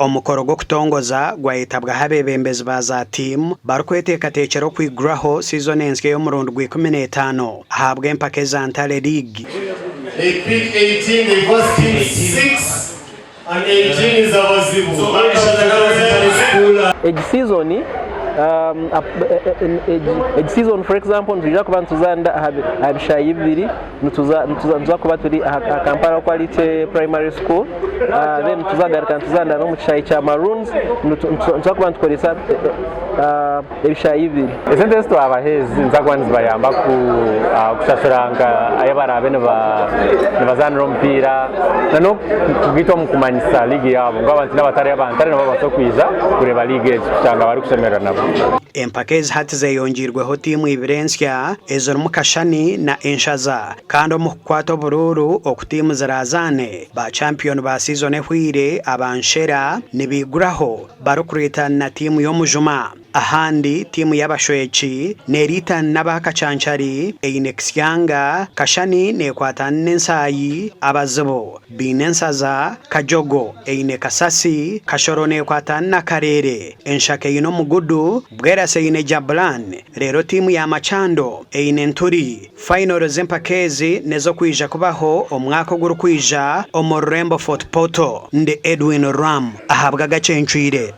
Omukoro gw'okutongoza gwayetabwaho abeebembezi ba za tiimu barikweteekateekyera okwiguraho siizoni ensya ey'omurundi gwa 15 ahabw'empaka eza Ntare League. They pick 18, they first pick 6 and 18 is abazibu. Egi season egi season for example nitwija kuba nituzaanira aha bishaayi bibiri nituza nituza kuba turi aha Kampala Quality Primary School then nituzagaruka nituzaanira n'omu kishaayi kya Maroons nituza kuba nitukoresa ebishaayi bibiri. Esente ezi twabaha ezi niziza kuba nizibayamba kushashura nka ahu baraabe nibazaanira omupiira n'okugaita omu kumanyisa liigi yaabo ngu abantu n'abatari abantare nabo babaase kwija kureeba liigi egi kushanga barikushemererwa nabo. Empaka ezi hati zeyongiirweho tiimu ibiri ensya ezirimu Kashani na Enshaza kandi omu kukwata oburuuru oku tiimu ziraazaane, ba champiyoni ba siizoni ehweire aba Nshera nibaiguraho barikuriitana na tiimu y'Omujuma. Ahandi, tiimu y'Abashweki neeriitana n'aba Kacankyari eine Kisyanga, Kashani neekwatana n'Ensaayi, Abazibu baine Ensaza, Kajogo eine Kasasi, Kashoro neekwatana na Kareere, Enshaka eine Omugudu, Bwerasi eine Jabulani reero tiimu ya Makyando eine Nturi. Fayinoro z'empaka ezi n'ez'okwija kubaho omwaka ogurikwija omu rurembo Fort Portal. Ndi Edwin Ram ahabw'agacencwire.